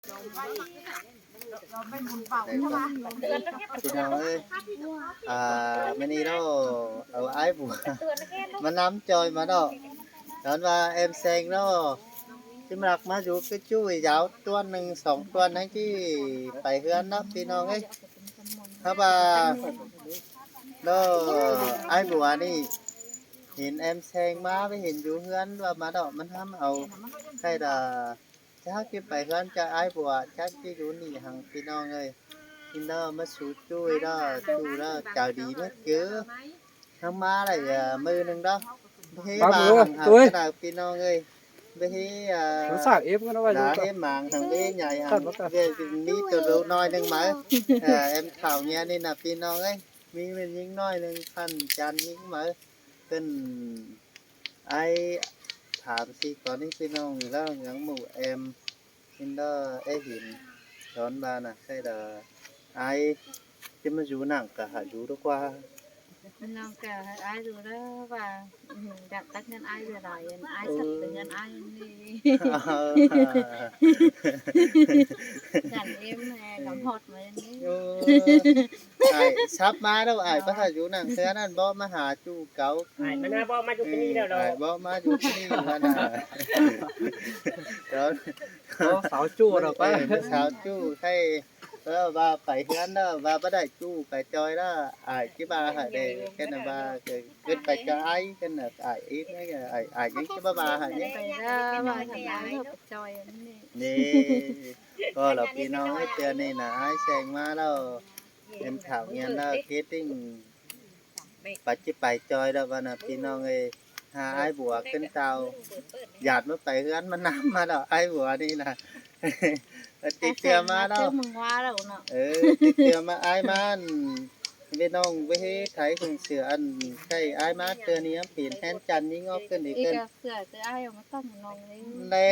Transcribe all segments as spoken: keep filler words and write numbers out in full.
Phi ꞌnọng ơi, à, ꞌmự ꞌnị ꞌnớ, au ải bua ꞌmá ꞌnăm ꞌchoi ꞌmá ꞌnớ. Đón ꞌva em Seng ꞌnớ, ꞌchí ꞌmặc ꞌmá dú ꞌcứ ꞌchu dáo ꞌtuôn ꞌnưng song ꞌtuôn ꞌnáng ꞌchí pay ꞌhướn ꞌnớ phi ꞌnọng ơi. Hák ꞌva ꞌnớ, ải bua ꞌnị hên em Seng ꞌmá, ꞌmá hên dú ꞌhướn ꞌva ꞌmá ꞌnớ, ꞌmắn ꞌhăm au khay đa chắc ꞌchí pay ꞌhướn ꞌchoi ải bua, chắc ꞌchí dú ꞌnị hăng phi ꞌnọng ơi. Hên ꞌnớ ꞌmá sú ꞌchu ꞌnớ, ꞌchu ꞌnớ, chảu đi ꞌmá cứ. Hăng ꞌmá đảy, à, ꞌmự ꞌnưng ꞌnớ. Báu ꞌhế ꞌva hăng hảư ꞌcọ đảy phi ꞌnọng ơi. Báu ꞌhế, à, ꞌhế mang hăng báu ꞌhế nhảy hăng. Báu ꞌmí tô ꞌlụk ꞌnọi ꞌnưng ꞌmá. À, em Thảo Nguyên ꞌnị ꞌnớ phi ꞌnọng ơi. ꞌMí ꞌmắn ꞌnhính ꞌnọi ꞌnưng, ꞌphắn chan ꞌnhính ꞌmá. ꞌCứn ải tham sí cón ꞌnị phi ꞌnọng ꞌnớ, ꞌnhắng ꞌmự em. Hên ꞌnớ é hên đón ꞌva ꞌnớ khay đa ải ꞌchí ꞌmá dú ꞌnặn ꞌcọ hảư dú đu ꞌquá. ꞌNặn ꞌcọ hảư ải dú đu ꞌva, ừ, đảy tắc ꞌngớn ải dú đảy, ải sắp tứ ꞌngớn ải ꞌnị. Đảy em, ê, ngắm hót ꞌmá ꞌnị. Ải sắp ꞌmá ꞌnớ, ải báu hảư dú ꞌnặn ꞌsứ ꞌnặn, báu ꞌmá hảư ꞌchu cáu. Ải ꞌmá ꞌnớ báu ꞌmá dú ꞌnị ꞌnớ. Ải báu ꞌmá dú ꞌnị ꞌva ꞌnớ. Đón. Ơ, sáu ꞌchu đảy ꞌva. Ơ, sáu ꞌchu khay. Ơ, ꞌva pay ꞌhướn ꞌnớ, ꞌva báu đảy ꞌchu pay ꞌchoi ꞌnớ. Ải ꞌchí ꞌva hảư đảy, ꞌcứn ꞌva, ꞌcứn pay ꞌchoi ải, ꞌcứn ải ít ꞌnớ, ải, ải ꞌchí ꞌva ꞌva hảư ꞌnị. Pay ꞌnớ, ꞌva hảư ải ꞌnớ pay ꞌchoi ꞌnị. ꞌNị. ꞌCọ lỏ phi ꞌnọng ơi, ꞌtưa ꞌnị ꞌnớ ải Seng ꞌmá ꞌlẹo. Em Thảo Nguyên ꞌnớ, kết tinh. Pắt ꞌchí pay ꞌchoi đảy ꞌva ꞌnớ phi ꞌnọng ơi. Hák ải bua ꞌcứn táo. Dạt ꞌmá pay ꞌhướn ꞌmá ꞌnăm ꞌmá đảy ải bua ꞌnị ꞌnớ. Tít ꞌtưa ꞌmá đảy. Ơ, tít ꞌtưa ꞌmá ải ꞌmá. Phi ꞌnọng báu ꞌhế thái khong sửa ăn khay ải ꞌmá ꞌtưa ꞌnị ꞌmá pên hên chăn ꞌnhính ók ꞌcứn đi ꞌcứn. Sửa ꞌtưa ải au ꞌmá tăm ꞌnọng ꞌnị. ꞌNe.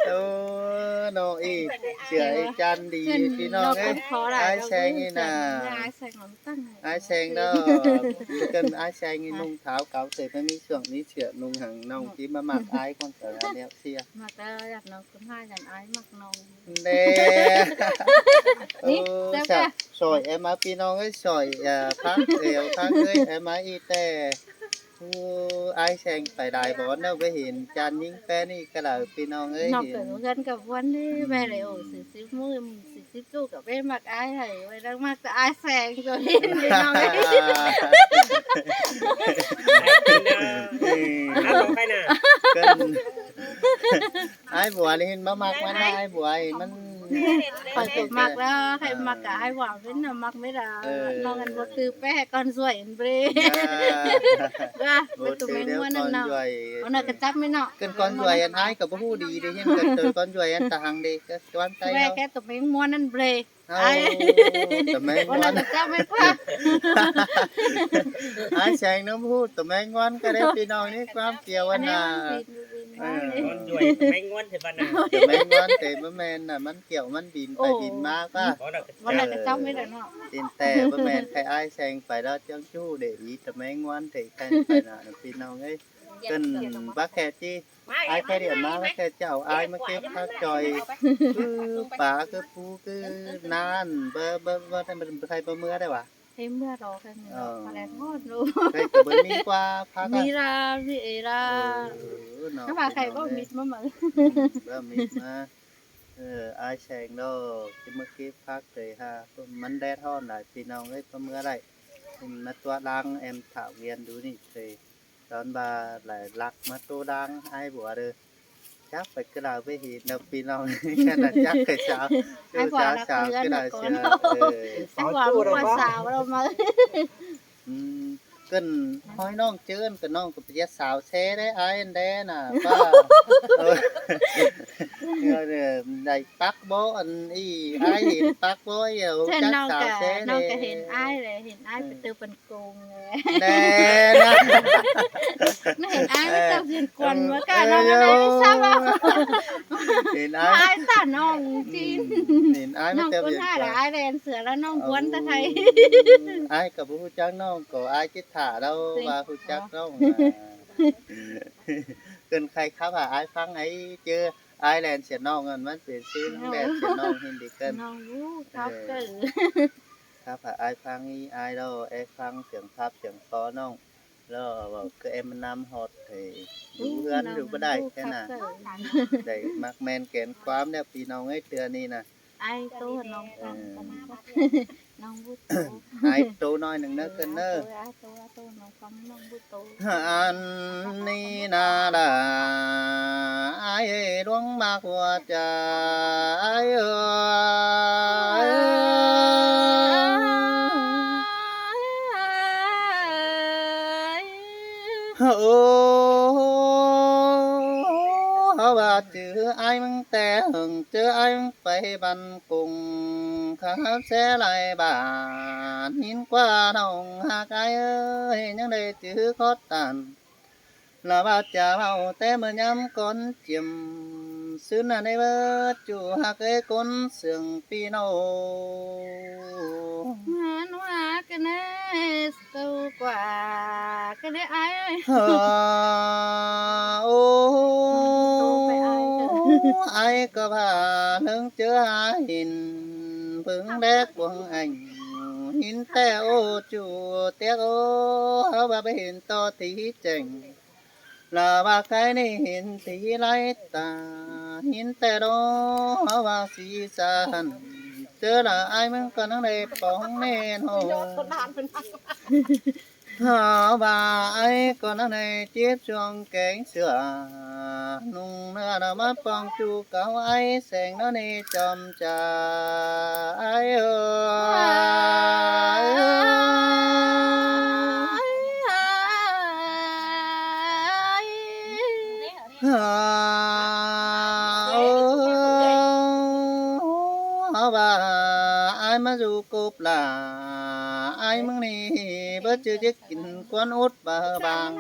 Ô, ꞌnọ ꞌnị, sửa ꞌnị chăn đi phi ꞌnọng ơi. Ải Seng ꞌnị ꞌnớ. Ải Seng ꞌnớ. ꞌCứn ải Seng ꞌnị ꞌnung tháo cáo tơi ꞌmá ꞌmí sương ꞌmí sửa ꞌnung hăng ꞌnọng ꞌchí ꞌmá ꞌmặc ải ꞌcốn ꞌtưa ꞌnéo sia. ꞌMặc ꞌtưa dạt ꞌnọng ꞌcứn ải dạt ải ꞌmặc ꞌnọng. ꞌNe. Ô, sỏi em ꞌmá phi ꞌnọng ơi, sỏi, à, phák, eo phák ơi, em ꞌmá ꞌnị ꞌtẹ. Ô, ải Seng pay đảy bón ꞌnớ, báu hên chăn ꞌnhính ꞌpé ꞌnị ꞌcọ đảy phi ꞌnọng ơi. ꞌNọng ꞌcọ ꞌhướn ꞌcọ ꞌbuôn ꞌnị, ꞌmá đảy ổ sứ síp ꞌmự, sứ síp ꞌchu ꞌcọ báu ꞌmặc ải hảư, báu đảy ꞌmặc ꞌtẹ ải Seng ꞌcọ hên phi ꞌnọng ơi. Ê, ꞌcứn. Ải bua ꞌnị hên báu ꞌmặc ꞌmắn ꞌnớ, ải bua ꞌnị ꞌmắn Khỏi ꞌcọ ꞌmặc ꞌlẹo, khay ꞌmặc ꞌcọ ải bua ꞌviến ꞌnớ ꞌmặc ꞌmá đảy. Ơ. ꞌNọng ăn báu tư ꞌpé hảư ꞌcốn doi ăn bre. Báu tư ꞌmé ꞌnguôn ꞌnặn ꞌnớ. Au ꞌnớ ꞌcọ chắp ꞌmá ꞌnọng. ꞌCứn ꞌcốn doi ăn ải ꞌcọ báu ꞌhụ đi đi, hên ꞌcọ tư ꞌcốn doi ăn ta hăng đi, ꞌcọ ꞌquán ꞌtẹ ꞌkẹ ꞌcọ tư ꞌmé ꞌnguôn ꞌnặn bre. Au, tơ ꞌmé ꞌnguôn. Ải Seng ꞌnớ báu ꞌhụ tơ ꞌmé ꞌnguôn ꞌcọ đảy phi ꞌnọng ꞌnị, ꞌquám kiêu ăn ꞌnớ. Ơ. ꞌCốn doi tơ ꞌmé ꞌnguôn ꞌtẹ ꞌva ꞌnớ. Tơ ꞌmé ꞌnguôn ꞌtẹ ꞌmá ꞌmen ꞌnớ, ꞌmắn kiêu ꞌmắn bin pay bin ꞌmá ꞌva. Au ꞌnớ ꞌcọ chắp ꞌmá đảy ꞌnớ. Tin ꞌtẹ ꞌva ꞌmen khay ải Seng pay ꞌlẹo ꞌchí ꞌchu để ý tơ ꞌmé ꞌnguôn ꞌtẹ khay pay ꞌnớ phi ꞌnọng ơi. ꞌCứn bác khe ꞌchí. Ải khe đi ꞌmá bác khe chảu ải ꞌmá kếp phák ꞌchoi. ꞌCứ pá ꞌcứ pú ꞌcứ ꞌnặn báu, báu, báu, báu khay báu ꞌmứa đảy ꞌva. Khay ꞌmứa ꞌlẹo, khay ꞌmứa ꞌlẹo. Ờ. Khay ꞌcọ báu ꞌmí ꞌquá phák ꞌva. ꞌMí ꞌlẹo, ꞌmí ê ꞌlẹo. Ơ, ꞌnọ. Hák ꞌva khay báu ꞌmí ꞌmá ꞌmự. Báu ꞌmí ꞌmá. Ơ, ải Seng ꞌnớ, ꞌchí ꞌmá kếp phák ꞌtẹ hả. ꞌMắn đét ꞌhọn lai phi ꞌnọng ơi, báu ꞌmứa đảy. ꞌMá tua lăng em Thảo Nguyên dú ꞌnị ꞌtẹ. Đón ꞌva lai lắc ꞌmá tua lăng ải bua đảy. Chắc pay ꞌcọ đảy báu hên ꞌnớ phi ꞌnọng. Chắc ꞌcọ sáo. Ải bua sáo ꞌcọ đảy sia. Ơ. Ải bua ꞌmá sáo ꞌlẹo ꞌmá. Ừ, ꞌcứn ꞌhọi ꞌnọng ꞌchớ ꞌcọ ꞌnọng ꞌcọ pay sáo sia đảy ải ăn đảy ꞌnớ ꞌva. Ơ. Đảy pắc báu ăn ꞌnị, ải hên pắc báu ꞌnị, chắc sáo sia đảy. ꞌNọng ꞌcọ hên ải đảy, hên ải pay tư păn công. ꞌNe, ꞌnọng hên ải ꞌmá ꞌtạu phiên quần ꞌmá ꞌcọ ꞌnọng ꞌnớ sắp ꞌva. Hên ải. Ải ta ꞌnọng ꞌchí. Hên ải ꞌmá ꞌtạu phiên quần. ꞌNọng ꞌcốn ải đảy ải đảy ăn sửa ꞌlẹo ꞌnọng quần ta khay. Ải ꞌcọ báu ꞌhụ chắc ꞌnọng ꞌcọ ải ꞌchí thả ꞌlẹo ꞌva ꞌhụ chắc ꞌnọng. ꞌCứn khay khắp hả ải ꞌphắng ải ꞌchớ. Ai ꞌlen sia ꞌnọng ꞌnặn ꞌmắn pên ꞌsứ ꞌnọng ꞌlen sia ꞌnọng ꞌhịn đi ꞌcợn. ꞌNọng ꞌhụ khắp ꞌcợn. Khắp hả ai ꞌphắng ꞌí ai ꞌlẹo é ꞌphắng siêng khắp siêng ꞌpo ꞌnọng. ꞌLẹo ꞌvạu ꞌcọ ꞌém ꞌnặm ꞌhọt ꞌtẹ, ꞌhụ ꞌhướn ꞌhụ báu đảy ꞌkhẹ ꞌnạ. Đảy ꞌmặc ꞌmen kẻn ꞌquám ꞌlẹo ꞌpi ꞌnọng ꞌhới ꞌtưa ꞌnị ꞌnạ. Ai tô ꞌnọng ꞌphắng, ꞌnọng ꞌhụ tô. Ai tô ꞌnọi ꞌnưng ꞌnớ ꞌcợn ꞌnớ. Ai tô, ai tô, ai tô, ꞌnọng ꞌphắng ꞌnọng ꞌhụ tô. Ăn ꞌnị ꞌnạ đa, ai ơi, ꞌluống ꞌmặc ꞌhua ꞌchạ, ai ơi. Ơ, hảư ꞌva chứ ai ꞌmứng ꞌtẹ hơng ꞌchớ ai ꞌmứng pay ꞌvăn cung, khắp ꞌsé lai bản, ꞌhịn ꞌquá ꞌnọng ꞌhặc ai ơi, ꞌnhắng đảy chứ khót tản. ꞌLa ꞌva ꞌchạ ꞌvạu ꞌtẹ ꞌmự ꞌnhăm cón chiêm, ꞌsứ ꞌnặn ꞌnị báu ꞌchu ꞌhặc ới cốn siêng ꞌpi ꞌnọng. Hăn ꞌhua ꞌcọ ꞌnị tô ꞌquá ꞌcọ ꞌnị ai ơi. Hả, ô, tô pay ai ꞌcọ. Ai ꞌcọ ꞌva ꞌlớng ꞌchớ hả ꞌhịn, bớng đék cuông ꞌnhắng, ꞌhịn ꞌtẹ ô ꞌchu ꞌtiếc ô, hảư ꞌva báu ꞌhịn ꞌto thí chẻng. ꞌLa ꞌva khay ꞌnị ꞌhịn thí lai ta, ꞌhịn ꞌtẹ ꞌló, hảư ꞌva sí sa hẳn, ꞌchớ ꞌla ai ꞌmứng ꞌcọ ꞌnhắng đảy póng ꞌnê ꞌnớ. Hảư ꞌva ai ꞌcọ ꞌnhắng đảy chếp chuông kéng sửa, ꞌnung ꞌnưa ꞌnạ ꞌmá pong ꞌchu cáu ai seng ꞌnớ ꞌnị chom ꞌchạ ai ơi. Hả, ô, hảư ꞌva ai ꞌmá dú cốp ꞌla, ai ꞌmứng ꞌnị báu ꞌchư ꞌchí kin ꞌquám út ꞌva bang.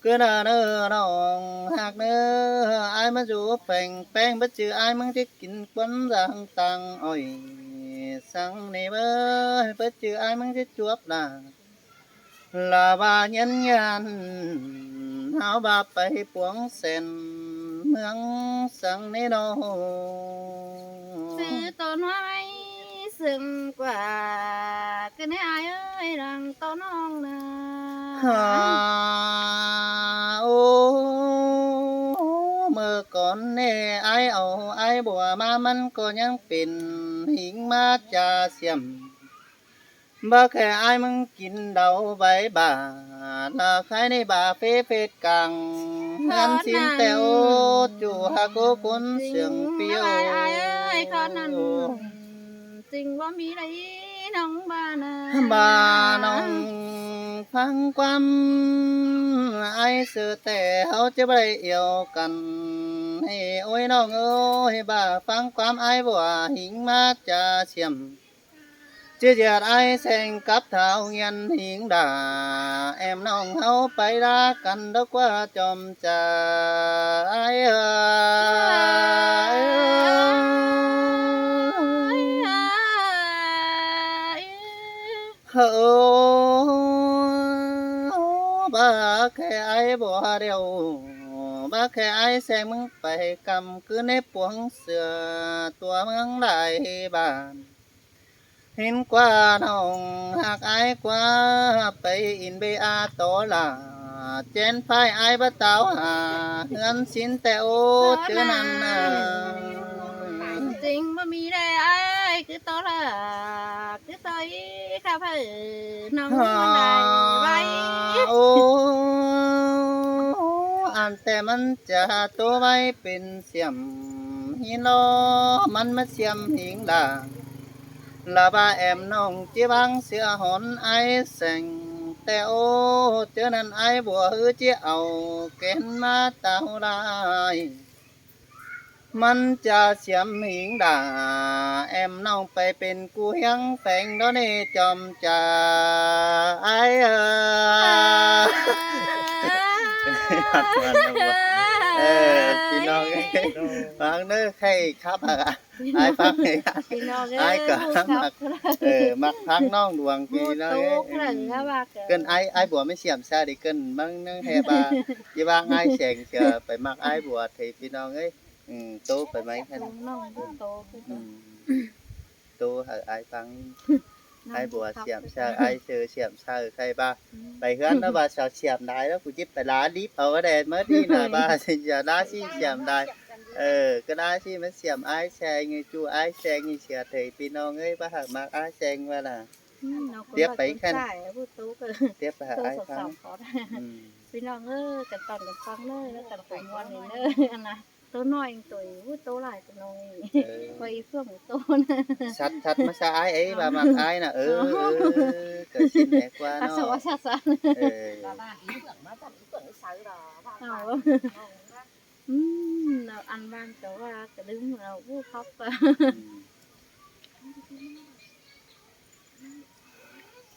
ꞌCứ ꞌnạ ꞌnớ ꞌnọng ꞌhặc ꞌnớ, ai ꞌmá dú pheng ꞌpéng báu ꞌchư ai ꞌmứng ꞌchí kin ꞌquám dang tang ỏi. Săng ꞌnị báu, báu ꞌchư ai ꞌmứng ꞌchí chuốp ꞌla. ꞌLa ꞌva nhắn nhắn, hảư ꞌva pay puống sen, ꞌmướng săng ꞌnị ꞌnớ. ꞌSứ tô ꞌnọi siêng ꞌquá ꞌcọ ꞌnị ai ơi, lăng tô ꞌnọng ꞌnạ. Hả, ô, ꞌmự cón ꞌnị ai au ai bua ꞌmá ꞌmắn ꞌcọ ꞌnhắng pên ꞌhính ꞌmá ꞌchạ siêm. Báu khay ai ꞌmứng kin đau vảy bả, ꞌla khay ꞌnị bả phế phết cang. Hăn ꞌsịn ꞌtẹ ô, ꞌchu ꞌhặc ꞌcốn siêng ꞌpi ꞌnọng. Ai ơi, khót ꞌnặn ching báu ꞌmí đảy ꞌnọng bả ꞌnạ. Bả ꞌnọng ꞌphắng ꞌquám ai ꞌsứ ꞌtẹ, hảư ꞌchớ báu đảy iêu căn. Ê, ôi ꞌnọng ơi, bả ꞌphắng ꞌquám ai bua ꞌhính ꞌmá ꞌchạ siêm. ꞌChớ ꞌdệt ai seng cắp thảu ꞌnghien ꞌhính đa, ẻm ꞌnọng hảư pay đa căn đa ꞌquá chom ꞌchạ ai ơi. Hơ, báu khay ai bua điêu, báu khay ai seng ꞌmứng pay căm ꞌcứ ꞌnị puống sửa tua ꞌmướng lai bản. ꞌHịn ꞌquá ꞌnọng ꞌhặc ai ꞌquá pay in bê a tó lả, ꞌchén ꞌphái ai báu táo hả, ꞌhướn ꞌsịn ꞌtẹ ô ꞌchớ ꞌnặn ꞌnạ. Ching báu ꞌmí đảy ai ꞌcứ tó lả, ꞌcứ tó ꞌnị khắp hảư ꞌnọng ꞌmắn đảy vảy. Ô, ăn ꞌtẹ ꞌmắn ꞌchạ tô vảy pên siêm ꞌhịn ꞌnớ, ꞌmắn ꞌmá siêm ꞌhính đa. ꞌLa ꞌva ẻm ꞌnọng ꞌchí ꞌváng sia hón ai seng ꞌtẹ ô, ꞌchớ ꞌnặn ai bua ꞌhứ ꞌchí au kén ꞌmá táo lai. ꞌMắn ꞌchạ siêm ꞌhính đa, ẻm ꞌnọng pay pên ꞌcú ꞌhiếng pheng đó ꞌnị chom ꞌchạ ai ơi. Ê, ꞌpi ꞌnọng ơi. Phắng ꞌnớ, khay khắp hả? Ai phắng này. ꞌPi ꞌnọng ới, ai cả ꞌhụ khắp ꞌmặc. Ơ, ꞌmặc phắng ꞌnọng Luông ꞌpi ꞌnọng ới. ꞌCọ ꞌnớ, ꞌcọ ꞌcơn ai, ai bua ꞌmí siam sa đi ꞌcơn ꞌmắn ꞌnớ ꞌhứ ꞌva. ꞌChi ꞌva ai seng ꞌchưa pay ꞌmặc ai bua ꞌtẹ ꞌpi ꞌnọng ới. Ừ, ꞌtố pay ꞌmắn khăn. ꞌNọng ꞌtố. Ừ. ꞌTố hả ai phắng. Ai bua siam sa, ai sư siam sa khay ꞌva. Pay ꞌhướn ꞌnớ ꞌva sa siam đai ꞌnớ, ꞌcọ ꞌchí pay lá líp au đen ꞌmá đi ꞌnớ ꞌva. Siam đai ꞌsị siam đai. Ơ, ꞌcọ đai ꞌsị ꞌmá siam ai seng, ꞌchu ai seng ꞌnị sia ꞌtẹ ꞌpi ꞌnọng ới, ꞌva hả ꞌmặc ai seng ꞌva nả. Tiếp pay khăn. Tiếp hả ai phắng. Ừ. ꞌPi ꞌnọng ới, căn tỏn căn phắng ꞌnớ, căn khổ muôn ꞌnị ꞌnớ. Ăn nả. ꞌTố ꞌnọi ꞌtố ꞌnị, ú, ꞌtố lai ꞌtố ꞌnọi ꞌnị. Ơ. Quay ꞌphượng ꞌtố ꞌnớ. Sắt, sắt ꞌmá sa ai ới, ꞌva ꞌmặc ai nả. Ơ, ơ, ꞌcọ ꞌsịn ꞌnẹ ꞌquá ꞌnọ. Sắt, sắt, sắt. Ơ. Ơ. Ưm, ꞌnọ ăn ꞌvan ꞌtố ꞌva ꞌcọ đưm ꞌnọ, ú, khắp. Ưm.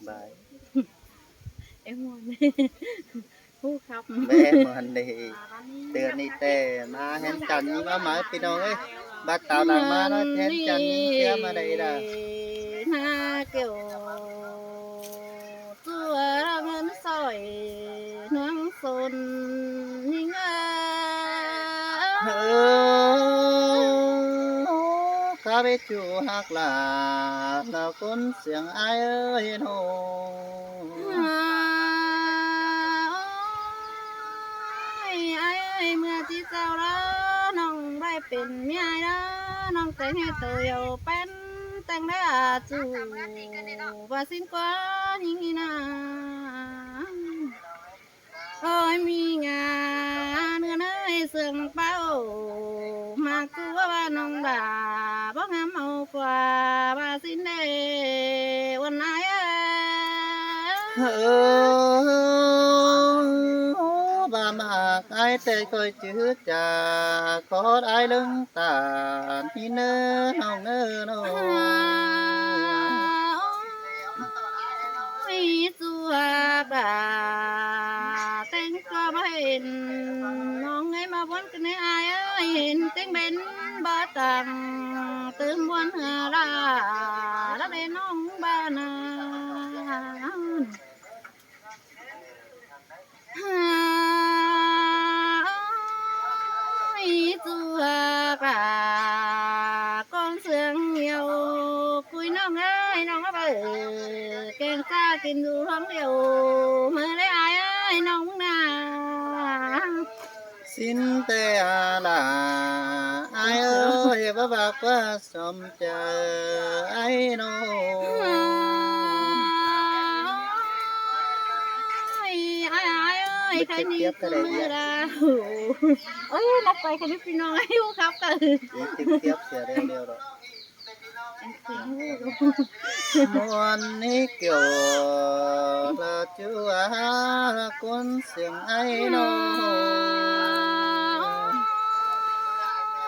Bái. Em muôn. Hú khắp. Bé muôn đi. Tưa ꞌnị ꞌtẹ ꞌmá hén chăn ꞌnị ꞌmá ꞌmá ꞌpi ꞌnọng ới. Bắt táo đang ꞌmá ꞌnọ hén chăn ꞌnị sia ꞌmá đảy đa. ꞌMá kiêu. ꞌChua ꞌmớn sỏi ꞌnướng sôn ꞌnị ngơ. Ơ, cá bé chu hạc lả, là con siêng ai ơi nô. Ôi, ai ơi, ꞌmưa ꞌchí sau đó, ꞌnọng ꞌvạy pên ꞌmí ai đó, ꞌnọng ꞌtếng ꞌhê tô dầu pén, ꞌtếng đá chu, ꞌva ꞌsịn ꞌquá ꞌnhính ꞌnị nả. Ôi, ꞌmí ngả ꞌnưa ꞌnới sương páo, ꞌmặc ꞌchu ꞌva ꞌnọng đả, báu ngắm au ꞌquá, ꞌva ꞌsịn đê, uôn ai ơi. Ơ, ꞌva ꞌmặc ai ꞌtẹ khỏi chứ chả, khót ai ꞌlớng tản, ꞌnị ꞌnớ ꞌnọng ꞌnớ ꞌnớ. Ôi, ꞌchu hạc lả, ꞌtếng ꞌquá báu hên, ꞌnọng ới ꞌmá bón ꞌcọ ꞌnị ai ơi, hên ꞌtếng bến báu tẳng, tứm bón hả lả, lắm đê ꞌnọng ꞌva nả. Ôi, ꞌchu hạc lả, con sương nhiều, cúi ꞌnọng ơi, ꞌnọng ới, keng sa kin du hóng điêu, ꞌmưa đé ai ơi, ꞌnọng nả. Xin tê à là ai ơi, bác bác quá xóm chờ ai nô. Ai, ai ơi, cái này cứ mưa ra. Ôi, nó quay cái đứa phi nong ấy, khóc cả. Đi trực tiếp sẽ đeo đeo rồi. Muôn ní kiểu là chưa cuốn xiềng ấy nô.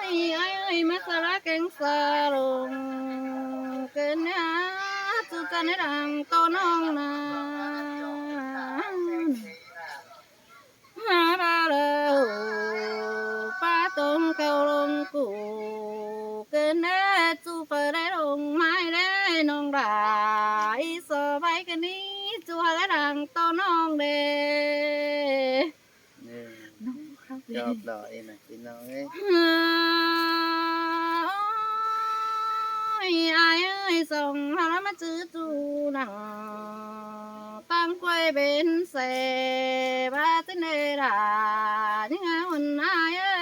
Ai, ai ơi, mà sao lá kén xa lùng, kén á, chú ta nấy đang tô nong nà. Hả ba lơ hổ, ba tông cầu lông củ, kên đế chu phở đế lông mai đế nông đà, ý so bay kên ý chu hả đế đang tô nông đế. Nè, chọp đỏ đi nè, phi nong ới. Ôi, ai ơi, sông hả lắm mà chứ chu nặng. Tăng quay bến xe ba tin đề đà những ai hồn ai ơi.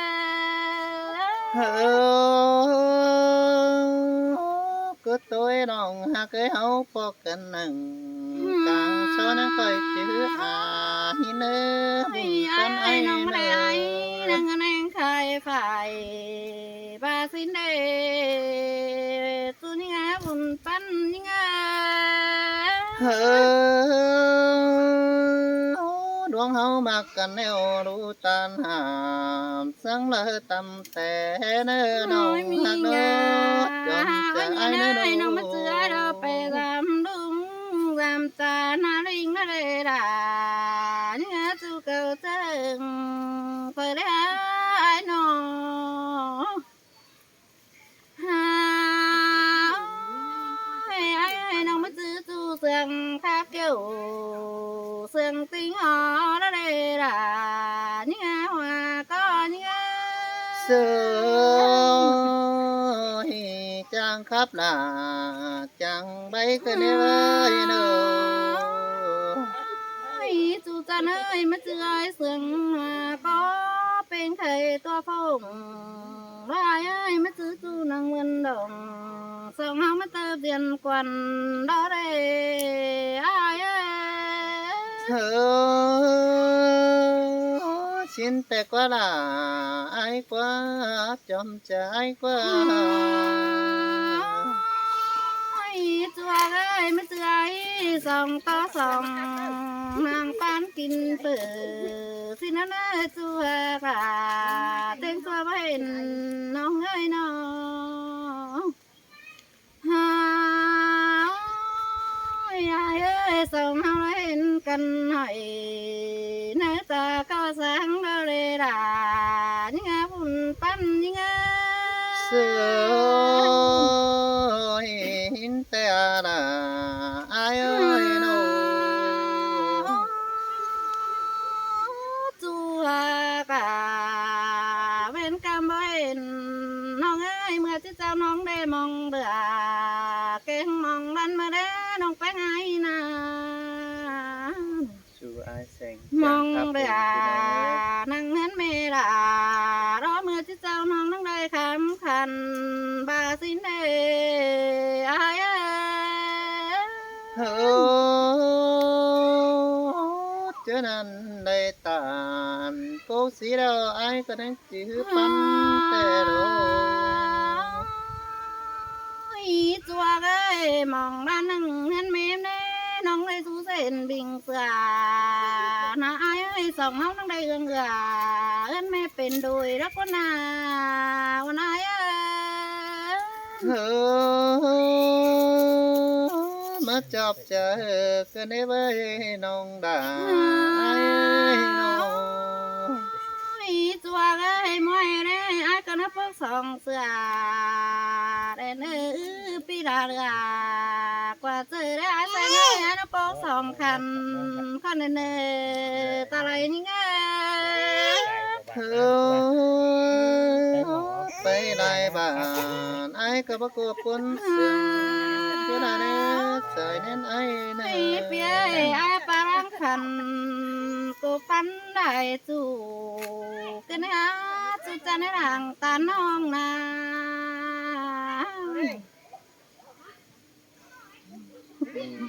Cứ tôi nong ha cái hấu po cân nặng. Càng so nó coi chữ à hi nơ bùng con ai nong ai nong neng khai phải ba tin đề. Su ꞌnhính á bun păn ꞌnhính á. Hơ, đuống hấu mạc căn nêu đu tan hàm, sáng lơ tâm té nơ nông hạc nơ, chọn chả ai nơ nông. Nông mắc chữ ai đó pè dám đúng, dám chả na linh na lê đà, ꞌnhính á su cầu chưng, pè lê ai nông. Sư ơi, chang khắp lạ, chang bay kơ nê ơi nô. Ơi, chú chăn ơi, mất sư ơi, sương hoa có bên thầy tua phong. Ba ơi, mất sư chú năng vươn đồng, sông hao mất tơ diên quan đó đây. Ai ơi. Sư ơi, xin tê quá lạ, ai quá chom cha ai quá. Ôi, chùa ơi, mất sư ơi, sông to sông, năng pan kín tử, xin nó nơi chùa cả, tên chùa bên nông ơi nông. Ôi, ai ơi, sông hao lên căn hỏi, nơi ta có sáng đó lê đà, những ngã phun pan những ngã. Sư ơi, hin te à đà, ai ơi nô. Chùa cả bên cam bên, nông ơi, mưa chứ sao nông đây mong bữa, kén mong lăn mưa đây nông pén ai nà. Sư ai seng, mong bữa, năng hến mê là, đó mưa chứ sao nông năng đây khám khăn, bà xin đây, ai ơi. Hơ, chớ năn đảy tản, cô sĩ đâu ai có nên chữ păn tê đô. Ôi, chùa ơi, mong đàn năng hên mêm nê, nông lê su sên bình xưa. Nà ai ơi, sông hông năng đảy gương gà, hên mê pên đùi đắc quân nà, quân ai ơi. Hơ, má chọp chơ, kơ nê bơi nông đà ai nông. Ôi, chùa ơi, môi đây, ai kơ nó bốc sông xưa. Đèn ư, ư, pi đà đà. Qua chữ đây, ai sang ơi, ai nó bốc sông khăn. Khăn nê nê, ta lại những ơi. Hơ, pay lai bản, ai kơ bác cô cuốn sương, cứ là nê, sài nên ai nè. Ai pia, ai pa răng khăn, cô păn đại chủ, cái nè, chủ chân nè, làng ta nông nà. อืม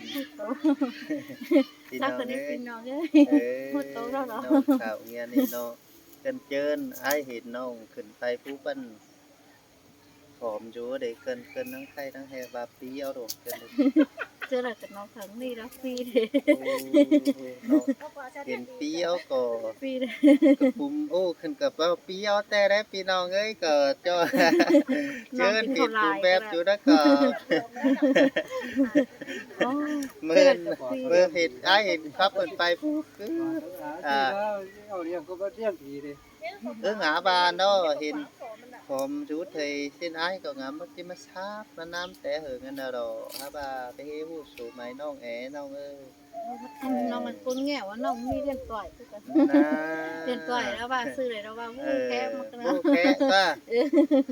พี่น้องเอ้ย พี่น้องเอ้ย เออ หมดโต๊ะแล้วเหรอ น้องสาวเมียนี่เนาะ เกินเจิน อ้ายเห็นน้องขึ้นไปผู้เปิ้นผอมอยู่เด้ เกิน เกินทั้งไข้ทั้งแฮว่าปี้เอาดอกเกินเลย เจอแล้วกับน้องครั้งนี้แล้วปี้เลย โอ้ เนาะ เห็นปี้เอาก็ ปี้เลย กระปุม โอ้ ขึ้นกับว่าปี้เอาแต่ได้พี่น้องเอ้ย ก็เจ้า เจินผิดรูปแบบอยู่นะก็ เมิน เมินผิด อ้ายเห็นครับเปิดไปปุ๊บ คือ อ่า เอาเลี้ยงก็เลี้ยงผีเลย เออ หาบานเนาะ เห็นผมชุดเทยเส้นอ้ายก็งาม มันจะมาซาบมาน้ำแต่เหิงกันนะดอก หาบาไปเฮหูสูไม้น้องแอน้องเอ้ย น้องมันคนแง่ว่าน้องมีเรียนต่อยคือกัน นะ เรียนต่อยแล้วว่าซื้อเลยแล้วว่า เออ แค่มันก็ โอ้แค่ว่า เออ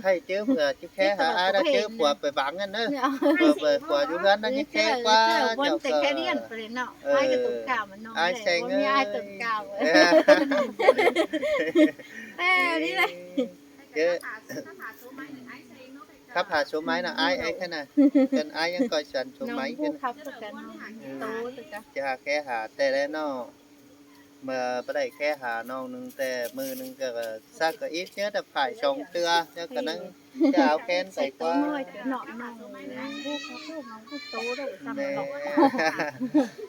ให้เจอเผื่อจะแค่หาอ้ายแล้วเจอผัวไปบังกันเนอะ เอา เผื่อ เผื่อผัวอยู่เพื่อนนั่นยังแค่กว่า เจอ เจอวนแต่แค่เรียนไปเลยเนาะ เออ อ้ายก็ตรงกลางมันน้อง อ้ายแซง เลย เอ้ย อ้ายตรงกลางเลย เออ แต่นี่เลย เจอ ครับหาโชว์ไม้หน่อย อ้ายแซงเนาะ ครับหาโชว์ไม้หน่อย อ้าย อ้ายแค่น่ะ เป็นอ้ายยังก่อยสันโชว์ไม้ขึ้น น้องผู้ขับก็กัน อืม โตตัวจ้ะ จะหาแค่หาแต่แล้วเนาะ เมื่อบ่ได้แค่หาน้องหนึ่งแต่มื้อหนึ่งก็ซักก็อิดเยอะแต่ผายสองเตื้อ แล้วก็นั่งจะเอาแขนไปกว่า ใส่ตัวน้อยตัวเนาะน้อง อืม ผู้ขับลูกน้องผู้โตแล้ว แม่ จำเนาะ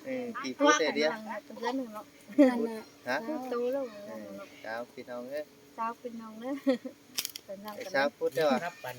เออ กี่พูดแต่เดียว เดือนหนึ่งเนาะ ฮะ ผู้โตแล้ว เออ เจ้าพี่น้องเอ้ย เจ้าพี่น้องเอ้ย เป็นนาง ไอ้ กัน เช้า เนาะ พูดได้ว่า นับปัน